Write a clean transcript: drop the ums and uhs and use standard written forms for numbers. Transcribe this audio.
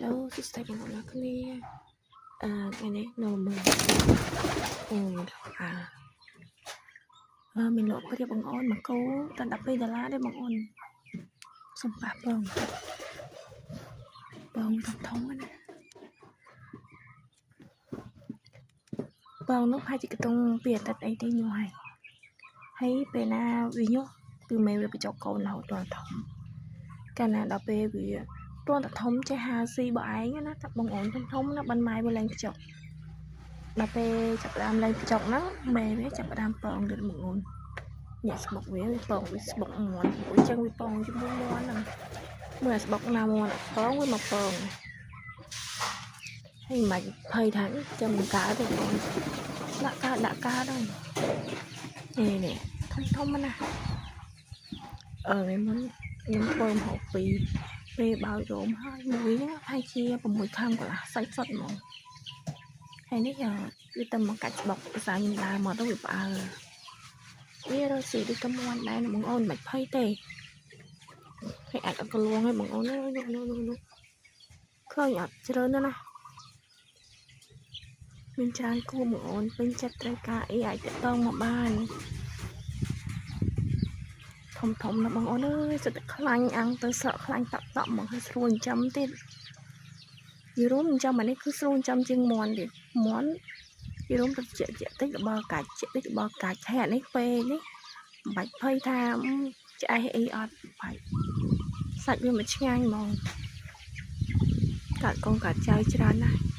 Hello សួស្តីបងប្អូនអរគ្នាថ្ងៃនេះនៅមើលអូមានអើអឺមានលក់ព្រាបបងអូនមកគោតែ12ដុល្លារទេបងអូនសុំប៉ះបងបងធំធំណាបងនោះប្រហែលជាកតុងពីអាទិត្យអីទេញាស់ហើយហើយពេលណាវាញាស់គឺមេវាបញ្ចុកកូនរហូតដល់ធំកាលណាដល់ពេលវាទាន់តែធំចេះហាស៊ីបើឯងណាតែបងអូនធំធំណាបានម៉ែវាឡើងខ្ចុកដល់ពេលចាប់ផ្ដើមឡើងខ្ចុកហ្នឹងមេវាចាប់ផ្ដើមពងទៀតបងអូនញាក់ស្បុកវាវាពងវាស្បុកមាន់អូយចឹងវាពងជាមួយមាន់ហ្នឹងមើលស្បុកណាមាន់ពងវាមកពងហើយមិនភ័យថាចាំមិនកើតទេបងដាក់កើតដាក់កើតហើយនេះនេះធំធំណាស់ថ្ងៃមុនខ្ញុំធ្វើម្ហូបពីរពេលបោចរោមហើយមួយហ្នឹងប្រហែលជា6ខាំកន្លះសាច់សុទ្ធហ្មងហើយនេះវាទៅមកកាច់ស្បុកភាសាខ្ញុំដើរមកទៅវាផ្អើលវារកស៊ីដូចតែមាន់ដែរបងអូនមិនភ័យទេហើយអាចអត់កលួងទេបងអូនអើយនោះនោះនោះឃើញអត់ច្រើនណាស់ណាមានច្រើនគូបងអូនពេញចិត្តត្រូវការអីអាចតាក់ទងមកបានធំធំណាស់បងអូនអើយសិតតែខ្លាញ់អាំងទៅស្រក់ខ្លាញ់តក់តក់មកឲ្យស្រួលចិញ្ចឹមទៀតយីរួមចិញ្ចឹមអានេះគឺស្រួលចិញ្ចឹមជាងមាន់ទៀតមាន់យីរួមទៅជាក់ជាក់តិចរបល់កាច់ជាក់តិចរបល់កាច់ហើយអានេះពេលនេះមិនបាច់ភ័យថាឆ្អេះអីអត់បាច់សាច់វាមិនឆ្ងាញ់ហ្មងកាត់កូនកាត់ចៅច្រើនណាស់។